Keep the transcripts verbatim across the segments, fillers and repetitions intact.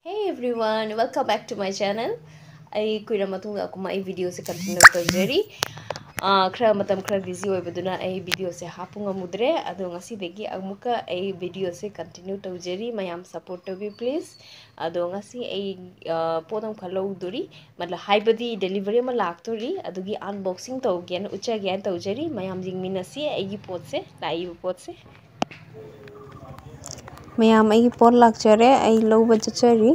Hey everyone, welcome back to my channel. ꯑꯩ ꯀꯨꯏꯔ ꯃꯇꯨꯡꯗ ꯑꯀꯨꯝ ꯑꯩ ꯚꯤꯗꯤꯑꯣꯁꯦ ꯀꯟꯇꯤꯅ꯭ꯌꯨ ꯇꯧꯖꯔꯤ꯫ ꯑꯥ, ꯈꯔ ꯃꯇꯝ ꯈꯔ ꯕꯤꯖꯤ ꯑꯣꯏꯕꯗꯨꯅ ꯑꯩ ꯚꯤꯗꯤꯑꯣꯁꯦ ꯍꯥꯞꯄ ꯉꯝꯃꯨꯗ꯭ꯔꯦ꯫ ꯑꯗꯣ ꯉꯁꯤꯗꯒꯤ ꯑꯃꯨꯛꯀ ꯑꯩ ꯚꯤꯗꯤꯑꯣꯁꯦ ꯀꯟꯇꯤꯅ꯭ꯌꯨ ꯇꯧꯖꯔꯤ꯫ ꯃꯌꯥꯝ ꯁꯞꯄꯣꯔꯠ ꯇꯧꯕꯤꯌꯨ ꯄ꯭ꯂꯤꯖ꯫ ꯑꯗꯣ ꯉꯁꯤ ꯑꯩ, ꯑꯥ, ꯄꯣꯠ ꯑꯃꯈꯛ ꯂꯧꯗꯣꯔꯤ, ꯃꯇꯂꯕ ꯍꯥꯏꯕꯗꯤ ꯗꯦꯂꯤꯚꯔꯤ ꯑꯃ ꯂꯥꯛꯇꯣꯔꯤ꯫ ꯑꯗꯨꯒꯤ ꯑꯟꯕꯣꯛꯁꯤꯡ ꯇꯧꯒꯦꯅ, ꯎꯠꯆꯒꯦꯅ ꯇꯧꯖꯔꯤ꯫ ꯃꯌꯥꯝ ꯌꯦꯡꯃꯤꯟꯅꯁꯤ ꯑꯩꯒꯤ ꯄꯣꯠꯁꯦ, ꯂꯥꯛꯏꯕ ꯄꯣꯠꯁꯦ꯫ ꯃꯌꯥꯝ, ꯑꯩꯒꯤ ꯄꯣꯠ ꯂꯥꯛꯆꯔꯦ, ꯑꯩ ꯂꯧꯕ ꯆꯠꯆꯔꯤ꯫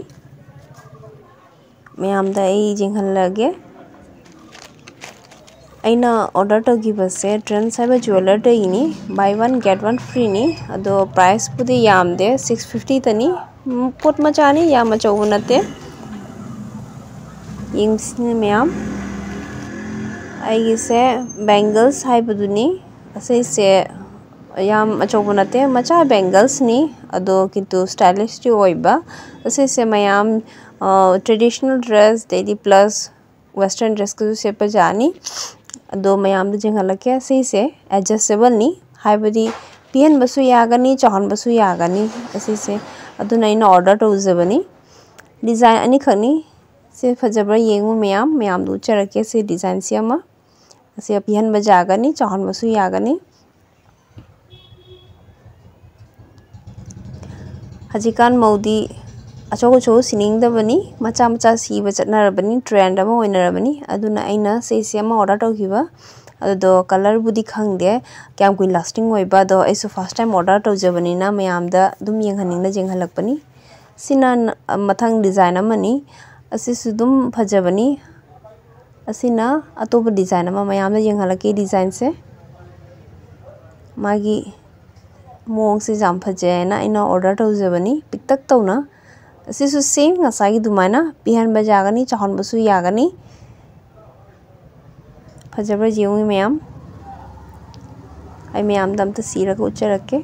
ꯃꯌꯥꯝꯗ ꯑꯩ ꯌꯦꯡꯍꯜꯂꯒꯦ꯫ ꯑꯩꯅ ꯑꯣꯔꯗꯔ ꯇꯧꯈꯤꯕꯁꯦ ꯇ꯭ꯔꯦꯟꯁ ꯍꯥꯏꯕ ꯖ꯭ꯋꯦꯂꯔꯗꯒꯤꯅꯤ꯫ Buy one get one free ꯅꯤ꯫ ꯑꯗꯣ ꯄ꯭ꯔꯥꯏꯁꯄꯨꯗꯤ ꯌꯥꯝꯗꯦ, ꯁꯤꯛꯁ ꯐꯤꯐꯇꯤꯗꯅꯤ꯫ ꯎꯝ, ꯄꯣꯠ ꯃꯆꯥꯅꯤ, ꯌꯥꯝ ꯑꯆꯧꯕ ꯅꯠꯇꯦ꯫ ꯌꯦꯡꯁꯤꯅꯦ ꯃꯌꯥꯝ, ꯑꯩꯒꯤꯁꯦ ꯕꯦꯡꯒꯜꯁ ꯍꯥꯏꯕꯗꯨꯅꯤ꯫ ꯑꯁꯤꯁꯦ ꯌꯥꯝ ꯑꯆꯧꯕ ꯅꯠꯇꯦ, ꯃꯆꯥ ꯕꯦꯡꯒꯜꯁꯅꯤ, ꯑꯗꯣ ꯀꯤꯟꯇꯨ ꯁ꯭ꯇꯥꯏꯂꯤꯁꯇꯤ ꯑꯣꯏꯕ꯫ ꯑꯁꯤꯁꯦ ꯃꯌꯥꯝ, ꯑ, ꯇ꯭ꯔꯦꯗꯤꯁꯅꯦꯜ ꯗ꯭ꯔꯦꯁ, ꯑꯗꯩꯗꯤ ꯄ꯭ꯂꯁ ꯋꯦꯁꯇ꯭ꯔꯟ ꯗ꯭ꯔꯦꯁꯀꯁꯨ ꯁꯦꯠꯄ ꯌꯥꯅꯤ꯫ ꯑꯗꯣ ꯃꯌꯥꯝꯗ ꯌꯦꯡꯍꯜꯂꯛꯀꯦ꯫ ꯁꯤꯁꯦ ꯑꯦꯗꯖꯁꯇꯦꯕꯜꯅꯤ, ꯍꯥꯏꯕꯗꯤ ꯄꯤꯍꯟꯕꯁꯨ ꯌꯥꯒꯅꯤ, ꯆꯥꯎꯍꯟꯕꯁꯨ ꯌꯥꯒꯅꯤ ꯑꯁꯤꯁꯦ꯫ ꯑꯗꯨꯅ ꯑꯩꯅ ꯑꯣꯔꯗꯔ ꯇꯧꯖꯕꯅꯤ꯫ ꯗꯤꯖꯥꯏꯟ ꯑꯅꯤꯈꯛꯅꯤ꯫ ꯁꯤ ꯐꯖꯕ꯭ꯔꯥ ꯌꯦꯡꯉꯨ ꯃꯌꯥꯝ, ꯃꯌꯥꯝꯗ ꯎꯠꯆꯔꯛꯀꯦ ꯁꯤ ꯗꯤꯖꯥꯏꯟꯁꯤ ꯑꯃ꯫ ꯑꯁꯤ ꯄꯤꯍꯟꯕ ꯌꯥꯒꯅꯤ, ꯆꯥꯎꯍꯟꯕꯁꯨ ꯌꯥꯒꯅꯤ꯫ ꯍꯧꯖꯤꯛꯀꯥꯟ ꯃꯧꯗꯤ ꯑꯆꯧ ꯑꯆꯧꯕ ꯁꯤꯅꯤꯡꯗꯕꯅꯤ, ꯃꯆꯥ ꯃꯆꯥ ꯁꯤꯕ ꯆꯠꯅꯔꯕꯅꯤ, ꯇ꯭ꯔꯦꯟ ꯑꯃ ꯑꯣꯏꯅꯔꯕꯅꯤ꯫ ꯑꯗꯨꯅ ꯑꯩꯅ ꯁꯤꯁꯦ ꯑꯃ ꯑꯣꯔꯗꯔ ꯇꯧꯈꯤꯕ, ꯑꯗꯨꯗꯣ ꯀꯂꯔꯕꯨꯗꯤ ꯈꯪꯗꯦ ꯀꯌꯥꯝ ꯀꯨꯏ ꯂꯥꯁꯇꯤꯡ ꯑꯣꯏꯕ, ꯑꯗꯣ ꯑꯩꯁꯨ ꯐꯥꯔꯁ ꯇꯥꯏꯝ ꯑꯣꯔꯗꯔ ꯇꯧꯖꯕꯅꯤꯅ ꯃꯌꯥꯝꯗ ꯑꯗꯨꯝ ꯌꯦꯡꯍꯟꯅꯤꯡꯅ ꯌꯦꯡꯍꯜꯂꯛꯄꯅꯤ꯫ ꯁꯤꯅ ꯃꯊꯪ ꯗꯤꯖꯥꯏꯟ ꯑꯃꯅꯤ꯫ ꯑꯁꯤꯁꯨ ꯑꯗꯨꯝ ꯐꯖꯕꯅꯤ꯫ ꯑꯁꯤꯅ ꯑꯇꯣꯞꯄ ꯗꯤꯖꯥꯏꯟ ꯑꯃ ꯃꯌꯥꯝꯗ ꯌꯦꯡꯍꯜꯂꯛꯀꯦ꯫ ꯗꯤꯖꯥꯏꯟꯁꯦ ꯃꯥꯒꯤ ꯃꯑꯣꯡꯁꯦ ꯌꯥꯝ ꯐꯖꯩ ꯍꯥꯏꯅ ꯑꯩꯅ ꯑꯣꯔꯗꯔ ꯇꯧꯖꯕꯅꯤ ꯄꯤꯛꯇꯛ ꯇꯧꯅ꯫ ꯑꯁꯤꯁꯨ ꯁꯦꯝ ꯉꯁꯥꯏꯒꯤ ꯑꯗꯨꯃꯥꯏꯅ ꯄꯤꯍꯟꯕ ꯌꯥꯒꯅꯤ, ꯆꯥꯎꯍꯟꯕꯁꯨ ꯌꯥꯒꯅꯤ꯫ ꯐꯖꯕ꯭ꯔꯥ ꯌꯦꯡꯉꯨ ꯃꯌꯥꯝ, ꯑꯩ ꯃꯌꯥꯝꯗ ꯑꯝꯇ ꯁꯤꯔꯒ ꯎꯠꯆꯔꯛꯀꯦ꯫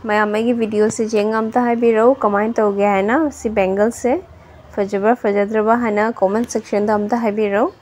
ꯃꯌꯥꯝ ꯑꯩꯒꯤ videoꯁꯦ ꯌꯦꯡꯉ ꯑꯝꯇ ꯍꯥꯏꯕꯤꯔꯛꯎ, ꯀꯃꯥꯏꯅ ꯇꯧꯒꯦ ꯍꯥꯏꯅ꯫ ꯁꯤ bangleꯁꯦ ꯐꯖꯕ꯭ꯔꯥ ꯐꯖꯗ꯭ꯔꯕ ꯍꯥꯏꯅ comment sectionꯗ ꯑꯝꯇ ꯍꯥꯏꯕꯤꯔꯛꯎ꯫